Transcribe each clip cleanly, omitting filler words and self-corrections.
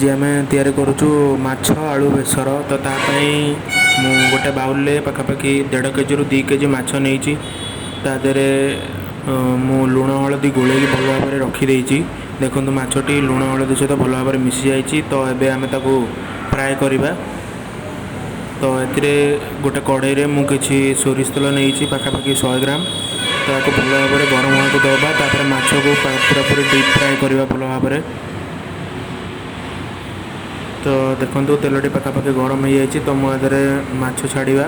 ଆଜି ଆମେ ତିଆରି କରୁଛୁ ମାଛ ଆଳୁ ବେସର। ତ ତା ପାଇଁ ମୁଁ ଗୋଟେ ବାଉଲରେ ପାଖାପାଖି 1.5 କେଜିରୁ 2 କେଜି ମାଛ ନେଇଛି। ତା ଦେହରେ ମୁଁ ଲୁଣ ହଳଦୀ ଗୋଳେଇକି ଭଲ ଭାବରେ ରଖିଦେଇଛି। ଦେଖନ୍ତୁ, ମାଛଟି ଲୁଣ ହଳଦୀ ସହିତ ଭଲ ଭାବରେ ମିଶିଯାଇଛି। ତ ଏବେ ଆମେ ତାକୁ ଫ୍ରାଏ କରିବା। ତ ଏଥିରେ ଗୋଟେ କଢ଼େଇରେ ମୁଁ କିଛି ସୋରିଷ ତେଲ ନେଇଛି, ପାଖାପାଖି 100 ଗ୍ରାମ। ତାକୁ ଭଲ ଭାବରେ ଗରମ ହେବାକୁ ଦେବା। ତାପରେ ମାଛକୁ ପୁରାପୁରି ଡିପ୍ ଫ୍ରାଏ କରିବା ଭଲ ଭାବରେ। ତ ଦେଖନ୍ତୁ, ତେଲଟି ପାଖାପାଖି ଗରମ ହେଇଯାଇଛି। ତ ମୁଁ ଏଥିରେ ମାଛ ଛାଡ଼ିବା।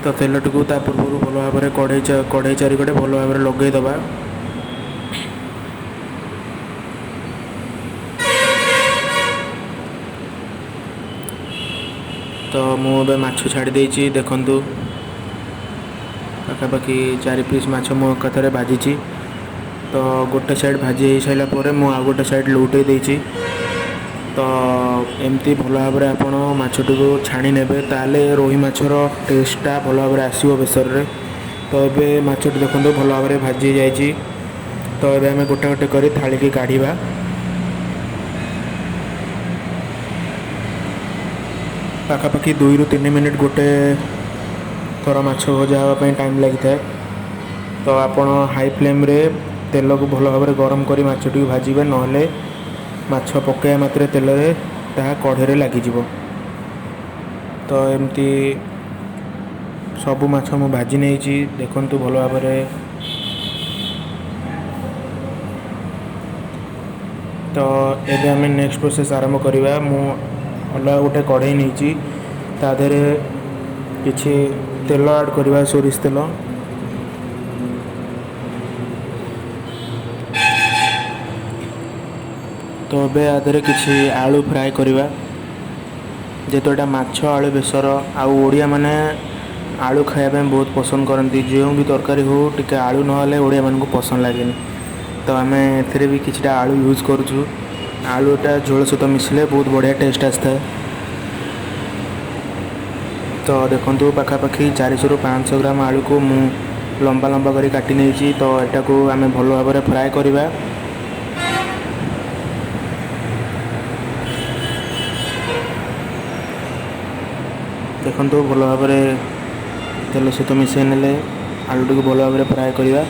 ତ ତେଲଟିକୁ ତା ପୂର୍ବରୁ ଭଲ ଭାବରେ କଢ଼େଇ ଚାରିକଡ଼େ ଭଲ ଭାବରେ ଲଗେଇଦେବା। ତ ମୁଁ ଏବେ ମାଛ ଛାଡ଼ି ଦେଇଛି। ଦେଖନ୍ତୁ, ପାଖାପାଖି 4 ପିସ୍ ମାଛ ମୁଁ ଏକାଥରେ ଭାଜିଛି। ତ ଗୋଟେ ସାଇଡ଼୍ ଭାଜି ହେଇସାରିଲା ପରେ ମୁଁ ଆଉ ଗୋଟେ ସାଇଡ଼୍ ଲଉଟେଇ ଦେଇଛି। ତ ଏମିତି ଭଲ ଭାବରେ ଆପଣ ମାଛଟିକୁ ଛାଣି ନେବେ, ତାହେଲେ ରୋହି ମାଛର ଟେଷ୍ଟଟା ଭଲ ଭାବରେ ଆସିବ ବେସରରେ। ତ ଏବେ ମାଛଟି ଦେଖନ୍ତୁ ଭଲ ଭାବରେ ଭାଜି ହେଇଯାଇଛି। ତ ଏବେ ଆମେ ଗୋଟେ ଗୋଟେ କରି ଥାଳିକି କାଢ଼ିବା। ପାଖାପାଖି 2ରୁ 3 ମିନିଟ୍ ଗୋଟେ ଥର ମାଛ ଭଜା ହେବା ପାଇଁ ଟାଇମ୍ ଲାଗିଥାଏ। ତ ଆପଣ ହାଇ ଫ୍ଲେମ୍ରେ ତେଲକୁ ଭଲ ଭାବରେ ଗରମ କରି ମାଛଟିକୁ ଭାଜିବେ, ନହେଲେ ମାଛ ପକାଇବା ମାତ୍ରେ ତେଲରେ ତାହା କଢ଼େଇରେ ଲାଗିଯିବ। ତ ଏମିତି ସବୁ ମାଛ ମୁଁ ଭାଜି ନେଇଛି, ଦେଖନ୍ତୁ ଭଲ ଭାବରେ। ତ ଏବେ ଆମେ ନେକ୍ସଟ ପ୍ରୋସେସ୍ ଆରମ୍ଭ କରିବା। ମୁଁ ଅଲଗା ଗୋଟେ କଢ଼େଇ ନେଇଛି, ତା ଦେହରେ କିଛି ତେଲ ଆଡ଼୍ କରିବା, ସୋରିଷ ତେଲ। ତ ଏବେ ଆ ଦେହରେ କିଛି ଆଳୁ ଫ୍ରାଏ କରିବା। ଯେହେତୁ ଏଇଟା ମାଛ ଆଳୁ ବେସର, ଆଉ ଓଡ଼ିଆମାନେ ଆଳୁ ଖାଇବା ପାଇଁ ବହୁତ ପସନ୍ଦ କରନ୍ତି। ଯେଉଁ ବି ତରକାରୀ ହେଉ, ଟିକେ ଆଳୁ ନହେଲେ ଓଡ଼ିଆମାନଙ୍କୁ ପସନ୍ଦ ଲାଗେନି। ତ ଆମେ ଏଥିରେ ବି କିଛିଟା ଆଳୁ ୟୁଜ୍ କରୁଛୁ। ଆଳୁଟା ଝୋଳ ସହିତ ମିଶିଲେ ବହୁତ ବଢ଼ିଆ ଟେଷ୍ଟ ଆସିଥାଏ। ତ ଦେଖନ୍ତୁ, ପାଖାପାଖି 400ରୁ 500 ଗ୍ରାମ ଆଳୁକୁ ମୁଁ ଲମ୍ବା ଲମ୍ବା କରି କାଟି ନେଇଛି। ତ ଏଟାକୁ ଆମେ ଭଲ ଭାବରେ ଫ୍ରାଏ କରିବା। ଦେଖନ୍ତୁ, ଭଲ ଭାବରେ ତେଲ ସହିତ ମିଶାଇ ନେଲେ ଆଳୁଟିକୁ ଭଲ ଭାବରେ ଫ୍ରାଏ କରିବା।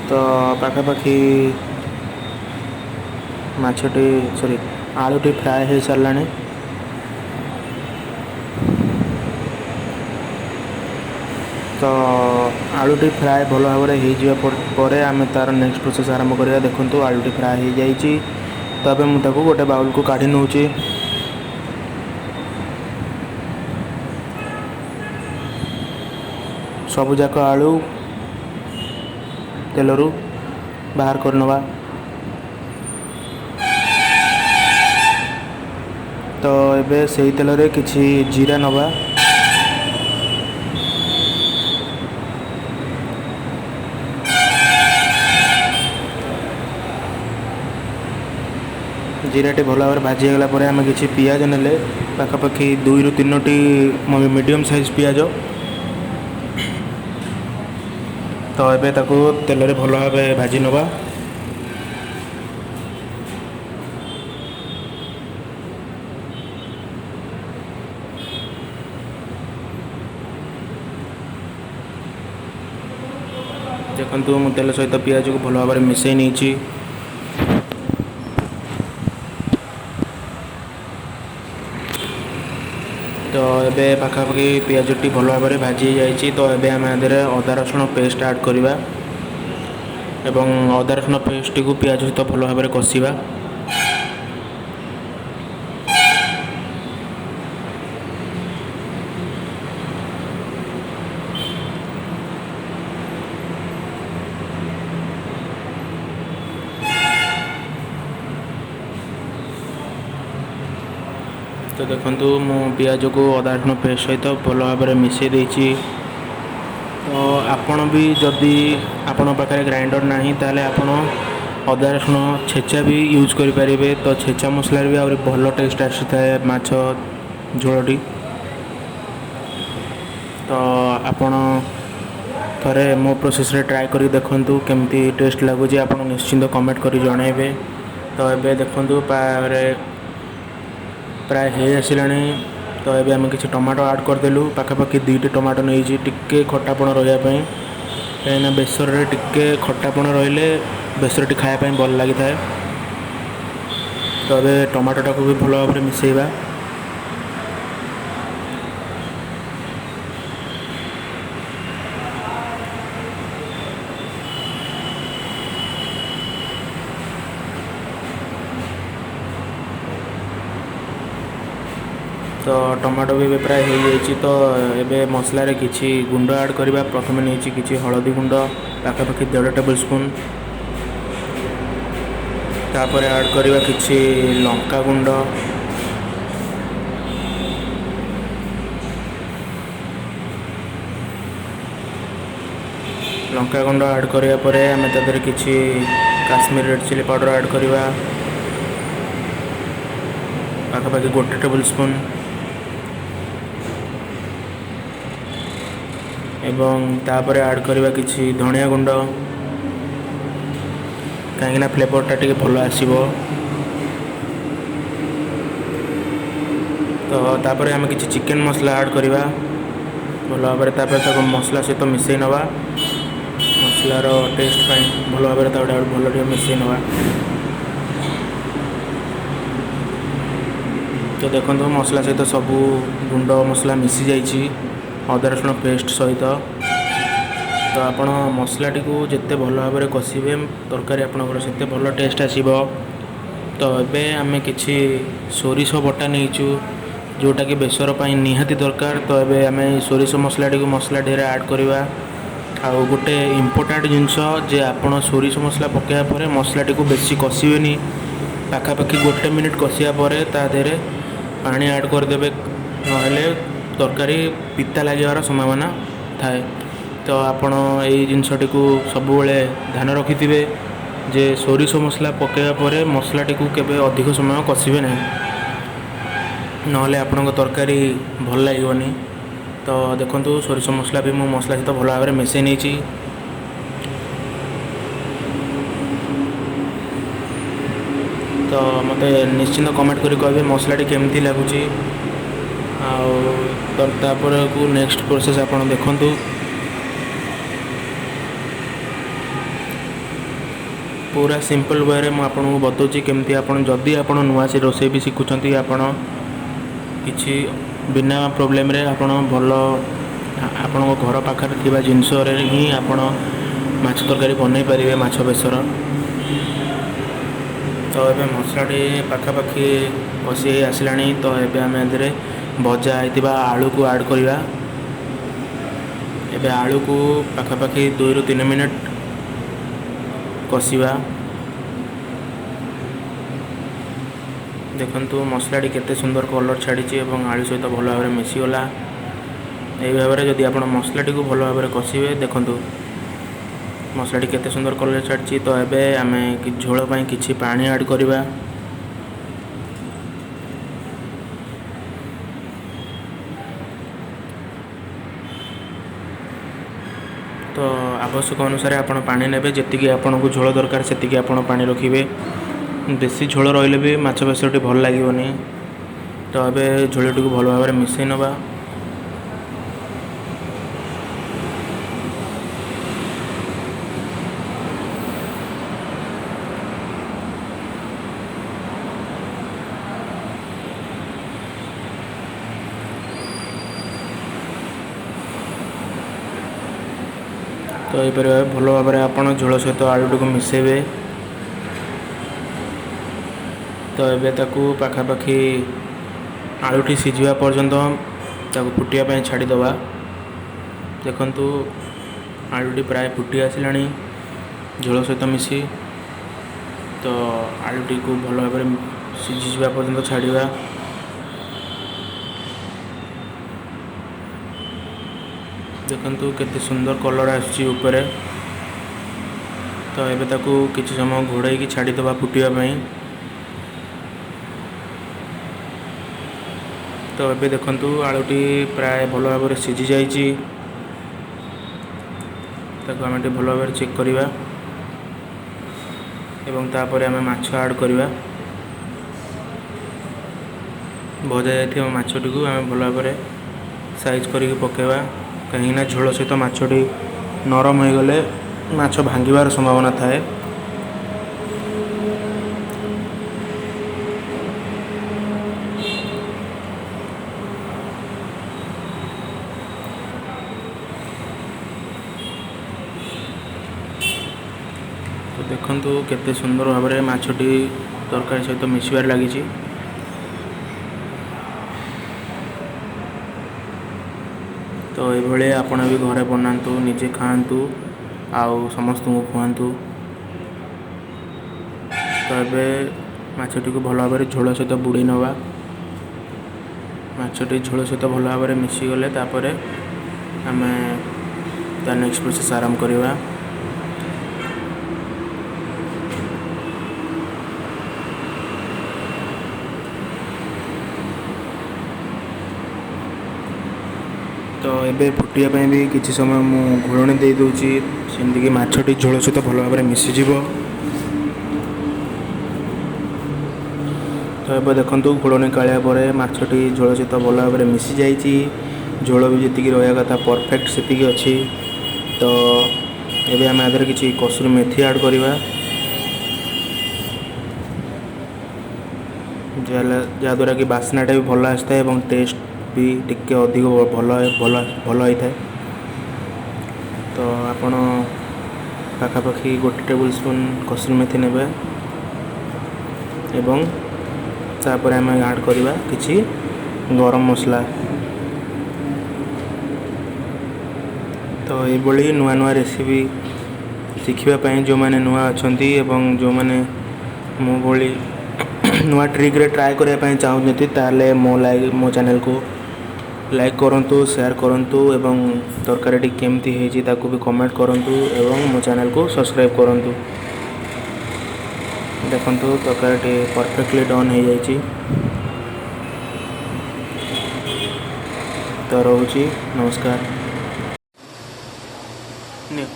ତ ପାଖାପାଖି ମାଛଟି, ସରି, ଆଳୁଟି ଫ୍ରାଏ ହେଇସାରିଲାଣି। ତ ଆଳୁଟି ଫ୍ରାଏ ଭଲ ଭାବରେ ହେଇଯିବା ପରେ ଆମେ ତା'ର ନେକ୍ସଟ ପ୍ରୋସେସ୍ ଆରମ୍ଭ କରିବା। ଦେଖନ୍ତୁ, ଆଳୁଟି ଫ୍ରାଏ ହେଇଯାଇଛି। ତ ଏବେ ମୁଁ ତାକୁ ଗୋଟେ ବାଉଲକୁ କାଢ଼ି ନେଉଛି। ସବୁଯାକ ଆଳୁ ତେଲରୁ ବାହାର କରିନେବା। ତ ଏବେ ସେଇ ତେଲରେ କିଛି ଜିରା ନେବା। ଜିରାଟି ଭଲ ଭାବରେ ଭାଜି ହେଇଗଲା ପରେ ଆମେ କିଛି ପିଆଜ ନେଲେ, ପାଖାପାଖି 2ରୁ 3ଟି ମିଡ଼ିୟମ୍ ସାଇଜ୍ ପିଆଜ। ତ ଏବେ ତାକୁ ତେଲରେ ଭଲ ଭାବେ ଭାଜି ନେବା। ଦେଖନ୍ତୁ, ମୁଁ ତେଲ ସହିତ ପିଆଜକୁ ଭଲ ଭାବରେ ମିଶାଇ ନେଇଛି। ତ ଏବେ ପାଖାପାଖି ପିଆଜଟି ଭଲ ଭାବରେ ଭାଜି ହେଇଯାଇଛି। ତ ଏବେ ଆମେ ଆ ଦେହରେ ଅଦା ରସୁଣ ପେଷ୍ଟ ଆଡ଼୍ କରିବା ଏବଂ ଅଦା ରସୁଣ ପେଷ୍ଟଟିକୁ ପିଆଜ ସହିତ ଭଲ ଭାବରେ କଷିବା। ତ ଦେଖନ୍ତୁ, ମୁଁ ପିଆଜକୁ ଅଦା ରସୁଣ ପେଷ୍ଟ ସହିତ ଭଲ ଭାବରେ ମିଶାଇ ଦେଇଛି। ତ ଆପଣ ବି ଯଦି ଆପଣଙ୍କ ପାଖରେ ଗ୍ରାଇଣ୍ଡର ନାହିଁ, ତାହେଲେ ଆପଣ ଅଦା ରସୁଣ ଛେଚା ବି ୟୁଜ୍ କରିପାରିବେ। ତ ଛେଚା ମସଲାରେ ବି ଆହୁରି ଭଲ ଟେଷ୍ଟ ଆସିଥାଏ ମାଛ ଝୋଳଟି। ତ ଆପଣ ଥରେ ମୋ ପ୍ରୋସେସ୍ରେ ଟ୍ରାଏ କରି ଦେଖନ୍ତୁ କେମିତି ଟେଷ୍ଟ ଲାଗୁଛି, ଆପଣ ନିଶ୍ଚିନ୍ତ କମେଣ୍ଟ କରି ଜଣାଇବେ। ତ ଏବେ ଦେଖନ୍ତୁ ପ୍ରାୟ ହେଇ ଆସିଲାଣି। ତ ଏବେ ଆମେ କିଛି ଟମାଟୋ ଆଡ଼୍ କରିଦେଲୁ। ପାଖାପାଖି 2ଟି ଟମାଟୋ ନେଇଛି ଟିକେ ଖଟାପଣ ରହିବା ପାଇଁ, କାହିଁକିନା ବେସରରେ ଟିକେ ଖଟାପଣ ରହିଲେ ବେସରଟି ଖାଇବା ପାଇଁ ଭଲ ଲାଗିଥାଏ। ତ ଏବେ ଟମାଟୋଟାକୁ ବି ଭଲ ଭାବରେ ମିଶାଇବା। ତ ଟମାଟୋ ବି ଏବେ ପ୍ରାୟ ହେଇଯାଇଛି। ତ ଏବେ ମସଲାରେ କିଛି ଗୁଣ୍ଡ ଆଡ଼୍ କରିବା। ପ୍ରଥମେ ନେଇଛି କିଛି ହଳଦୀ ଗୁଣ୍ଡ, ପାଖାପାଖି 1.5 ଟେବୁଲ୍ ସ୍ପୁନ୍। ତାପରେ ଆଡ଼୍ କରିବା କିଛି ଲଙ୍କା ଗୁଣ୍ଡ, ଲଙ୍କା ଗୁଣ୍ଡ ଆଡ଼୍ କରିବା ପରେ ଆମେ ତା ଦେହରେ କିଛି Kashmir red chilli powder add କରିବା, ପାଖାପାଖି 1 ଟେବୁଲ୍ ସ୍ପୁନ୍। ଏବଂ ତାପରେ ଆଡ଼୍ କରିବା କିଛି ଧଣିଆ ଗୁଣ୍ଡ, କାହିଁକିନା ଫ୍ଲେଭରଟା ଟିକେ ଭଲ ଆସିବ। ତ ତାପରେ ଆମେ କିଛି ଚିକେନ୍ ମସଲା ଆଡ଼୍ କରିବା ଭଲ ଭାବରେ। ତାପରେ ତାକୁ ମସଲା ସହିତ ମିଶାଇ ନେବା, ମସଲାର ଟେଷ୍ଟ ପାଇଁ ଭଲ ଭାବରେ ତାକୁ ଭଲ ଟିକେ ମିଶାଇ ନେବା। ତ ଦେଖନ୍ତୁ ମସଲା ସହିତ ସବୁ ଗୁଣ୍ଡ ମସଲା ମିଶି ଯାଇଛି ଅଦା ରସୁଣ ପେଷ୍ଟ ସହିତ। ତ ଆପଣ ମସଲାଟିକୁ ଯେତେ ଭଲ ଭାବରେ କଷିବେ ତରକାରୀ ଆପଣଙ୍କର ସେତେ ଭଲ ଟେଷ୍ଟ ଆସିବ। ତ ଏବେ ଆମେ କିଛି ସୋରିଷ ବଟା ନେଇଛୁ, ଯେଉଁଟାକି ବେସର ପାଇଁ ନିହାତି ଦରକାର। ତ ଏବେ ଆମେ ସୋରିଷ ମସଲାଟିକୁ ମସଲା ଢେରେ ଆଡ଼୍ କରିବା। ଆଉ ଗୋଟେ ଇମ୍ପୋର୍ଟାଣ୍ଟ ଜିନିଷ ଯେ ଆପଣ ସୋରିଷ ମସଲା ପକାଇବା ପରେ ମସଲାଟିକୁ ବେଶୀ କଷିବେନି, ପାଖାପାଖି 1 ମିନିଟ୍ କଷିବା ପରେ ତା ଦେହରେ ପାଣି ଆଡ଼୍ କରିଦେବେ, ନହେଲେ ତରକାରୀ ପିତା ଲାଗିବାର ସମ୍ଭାବନା ଥାଏ। ତ ଆପଣ ଏଇ ଜିନିଷଟିକୁ ସବୁବେଳେ ଧ୍ୟାନ ରଖିଥିବେ ଯେ ସୋରିଷ ମସଲା ପକାଇବା ପରେ ମସଲାଟିକୁ କେବେ ଅଧିକ ସମୟ କଷିବେ ନାହିଁ, ନହେଲେ ଆପଣଙ୍କ ତରକାରୀ ଭଲ ଲାଗିବନି। ତ ଦେଖନ୍ତୁ ସୋରିଷ ମସଲା ବି ମୁଁ ମସଲା ସହିତ ଭଲ ଭାବରେ ମିଶାଇ ନେଇଛି। ତ ମୋତେ ନିଶ୍ଚିନ୍ତ କମେଣ୍ଟ କରି କହିବେ ମସଲାଟି କେମିତି ଲାଗୁଛି। ଆଉ ତାପରକୁ ନେକ୍ସଟ ପ୍ରୋସେସ୍ ଆପଣ ଦେଖନ୍ତୁ। ପୁରା ସିମ୍ପଲ୍ ୱେରେ ମୁଁ ଆପଣଙ୍କୁ ବତାଉଛି କେମିତି ଆପଣ ଯଦି ଆପଣ ନୂଆ ସେ ରୋଷେଇ ବି ଶିଖୁଛନ୍ତି, ଆପଣ କିଛି ବିନା ପ୍ରୋବ୍ଲେମ୍ରେ ଆପଣ ଭଲ ଆପଣଙ୍କ ଘର ପାଖରେ ଥିବା ଜିନିଷରେ ହିଁ ଆପଣ ମାଛ ତରକାରୀ ବନେଇ ପାରିବେ, ମାଛ ବେସର। ତ ଏବେ ମସଲାଟି ପାଖାପାଖି କଷି ହେଇ ଆସିଲାଣି। ତ ଏବେ ଆମେ ଏଥିରେ ଭଜା ହେଇଥିବା ଆଳୁକୁ ଆଡ଼୍ କରିବା। ଏବେ ଆଳୁକୁ ପାଖାପାଖି 2ରୁ 3 ମିନିଟ୍ କଷିବା। ଦେଖନ୍ତୁ ମସଲାଟି କେତେ ସୁନ୍ଦର କଲର୍ ଛାଡ଼ିଛି ଏବଂ ଆଳୁ ସହିତ ଭଲ ଭାବରେ ମିଶିଗଲା। ଏହି ଭାବରେ ଯଦି ଆପଣ ମସଲାଟିକୁ ଭଲ ଭାବରେ କଷିବେ, ଦେଖନ୍ତୁ ମସଲାଟି କେତେ ସୁନ୍ଦର କଲର୍ ଛାଡ଼ିଛି। ତ ଏବେ ଆମେ ଝୋଳ ପାଇଁ କିଛି ପାଣି ଆଡ଼୍ କରିବା। ତ ଆବଶ୍ୟକ ଅନୁସାରେ ଆପଣ ପାଣି ନେବେ, ଯେତିକି ଆପଣଙ୍କୁ ଝୋଳ ଦରକାର ସେତିକି ଆପଣ ପାଣି ରଖିବେ। ବେଶୀ ଝୋଳ ରହିଲେ ବି ମାଛ ବେସରଟି ଭଲ ଲାଗିବନି। ତ ଏବେ ଝୋଳଟିକୁ ଭଲ ଭାବରେ ମିଶାଇ ନେବା। ତ ଏହିପରି ଭାବେ ଭଲ ଭାବରେ ଆପଣ ଝୋଳ ସହିତ ଆଳୁଟିକୁ ମିଶାଇବେ। ତ ଏବେ ତାକୁ ପାଖାପାଖି ଆଳୁଟି ସିଝିବା ପର୍ଯ୍ୟନ୍ତ ତାକୁ ଫୁଟିବା ପାଇଁ ଛାଡ଼ିଦେବା। ଦେଖନ୍ତୁ ଆଳୁଟି ପ୍ରାୟ ଫୁଟି ଆସିଲାଣି ଝୋଳ ସହିତ ମିଶି। ତ ଆଳୁଟିକୁ ଭଲ ଭାବରେ ସିଝିଯିବା ପର୍ଯ୍ୟନ୍ତ ଛାଡ଼ିବା। ଦେଖନ୍ତୁ କେତେ ସୁନ୍ଦର କଲର୍ ଆସୁଛି ଉପରେ। ତ ଏବେ ତାକୁ କିଛି ସମୟ ଘୋଡ଼େଇକି ଛାଡ଼ିଦେବା ଫୁଟିବା ପାଇଁ। ତ ଏବେ ଦେଖନ୍ତୁ ଆଳୁଟି ପ୍ରାୟ ଭଲ ଭାବରେ ସିଝି ଯାଇଛି। ତାକୁ ଆମେ ଟିକେ ଭଲ ଭାବରେ ଚେକ୍ କରିବା ଏବଂ ତାପରେ ଆମେ ମାଛ ଆଡ଼୍ କରିବା। ଭଜା ଯାଇଥିବା ମାଛଟିକୁ ଆମେ ଭଲ ଭାବରେ ସାଇଜ୍ କରିକି ପକାଇବା, କାହିଁକିନା ଝୋଳ ସହିତ ମାଛଟି ନରମ ହୋଇଗଲେ ମାଛ ଭାଙ୍ଗିବାର ସମ୍ଭାବନା ଥାଏ। ତ ଦେଖନ୍ତୁ କେତେ ସୁନ୍ଦର ଭାବରେ ମାଛଟି ତରକାରୀ ସହିତ ମିଶିବାରେ ଲାଗିଛି। ତ ଏଇଭଳି ଆପଣ ବି ଘରେ ବନାନ୍ତୁ, ନିଜେ ଖାଆନ୍ତୁ ଆଉ ସମସ୍ତଙ୍କୁ ଖୁଆନ୍ତୁ। ତ ଏବେ ମାଛଟିକୁ ଭଲ ଭାବରେ ଝୋଳ ସହିତ ବୁଡ଼େଇ ନେବା। ମାଛଟି ଝୋଳ ସହିତ ଭଲ ଭାବରେ ମିଶିଗଲେ ତାପରେ ଆମେ ତା ନେକ୍ସଟ ପ୍ରୋସେସ୍ ଆରମ୍ଭ କରିବା। ତ ଏବେ ଫୁଟିବା ପାଇଁ ବି କିଛି ସମୟ ମୁଁ ଘୋଡ଼ଣି ଦେଇଦେଉଛି, ସେମିତିକି ମାଛଟି ଝୋଳ ସହିତ ଭଲ ଭାବରେ ମିଶିଯିବ। ତ ଏବେ ଦେଖନ୍ତୁ ଘୋଡ଼ଣି କାଢ଼ିବା ପରେ ମାଛଟି ଝୋଳ ସହିତ ଭଲ ଭାବରେ ମିଶିଯାଇଛି। ଝୋଳ ବି ଯେତିକି ରହିବା କଥା ପରଫେକ୍ଟ ସେତିକି ଅଛି। ତ ଏବେ ଆମେ ଆ ଦେହରେ କିଛି କସୁରୀ ମେଥି ଆଡ଼୍ କରିବା, ଯାହାଦ୍ୱାରା କି ବାସ୍ନାଟା ବି ଭଲ ଆସିଥାଏ ଏବଂ ଟେଷ୍ଟ ବି ଟିକେ ଅଧିକ ଭଲ ଭଲ ଭଲ ହେଇଥାଏ। ତ ଆପଣ ପାଖାପାଖି 1 ଟେବୁଲ୍ ସ୍ପୁନ୍ କସୁରୀ ମେଥି ନେବେ ଏବଂ ତାପରେ ଆମେ ଆଡ଼୍ କରିବା କିଛି ଗରମ ମସଲା। ତ ଏଇଭଳି ନୂଆ ନୂଆ ରେସିପି ଶିଖିବା ପାଇଁ ଯେଉଁମାନେ ନୂଆ ଅଛନ୍ତି ଏବଂ ଯେଉଁମାନେ ମୋ ଭଳି ନୂଆ ଟ୍ରିକ୍ରେ ଟ୍ରାଏ କରିବା ପାଇଁ ଚାହୁଁଛନ୍ତି, ତାହେଲେ ମୋ ଚ୍ୟାନେଲକୁ ଲାଇକ୍ କରନ୍ତୁ, ସେୟାର କରନ୍ତୁ ଏବଂ ତରକାରୀଟି କେମିତି ହେଇଛି ତାକୁ ବି କମେଣ୍ଟ କରନ୍ତୁ ଏବଂ ମୋ ଚ୍ୟାନେଲକୁ ସବସ୍କ୍ରାଇବ୍ କରନ୍ତୁ। ଦେଖନ୍ତୁ ତରକାରୀଟି ପରଫେକ୍ଟଲି ଡନ୍ ହେଇଯାଇଛି। ତ ରହୁଛି, ନମସ୍କାର। ନିଅ।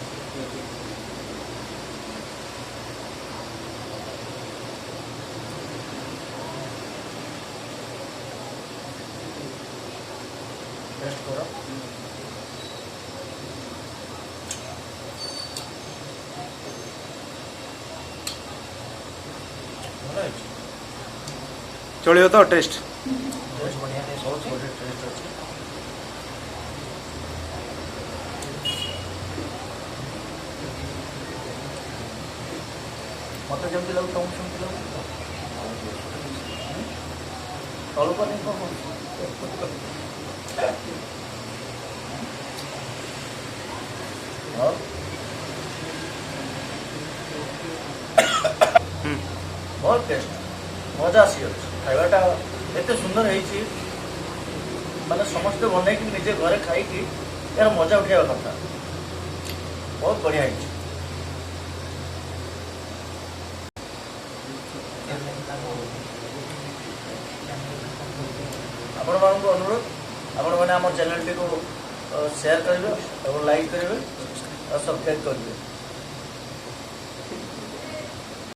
ଟେଷ୍ଟ କର। ଭଲ ହେଇଛି। ଚଳିବ ତ ଟେଷ୍ଟ? ବହୁତ ବଢ଼ିଆ ଟେଷ୍ଟ, ବହୁତ ବଢ଼ିଆ ଟେଷ୍ଟ ଅଛି। ମତେ ଯେମିତି ଲାଗୁଛି ତମକୁ ସେମିତି ଲାଗୁଛି ତ? ତଳକୁ ଅନେଇ କ'ଣ କହୁଛୁ? ଆଉ ବହୁତ ଟେଷ୍ଟ, ମଜା ଆସିଯାଉଛି। ଖାଇବାଟା ଏତେ ସୁନ୍ଦର ହେଇଛି, ମାନେ ସମସ୍ତେ ବନେଇକି ନିଜେ ଘରେ ଖାଇକି ଏହାର ମଜା ଉଠେଇବା କଥା। ବହୁତ ବଢ଼ିଆ ହେଇଛି। ଆପଣମାନଙ୍କୁ ଅନୁରୋଧ, ଆପଣମାନେ ଆମ ଚ୍ୟାନେଲଟିକୁ ସେୟାର କରିବେ ଏବଂ ଲାଇକ୍ କରିବେ ଆଉ ସବସ୍କ୍ରାଇବ୍ କରିବେ।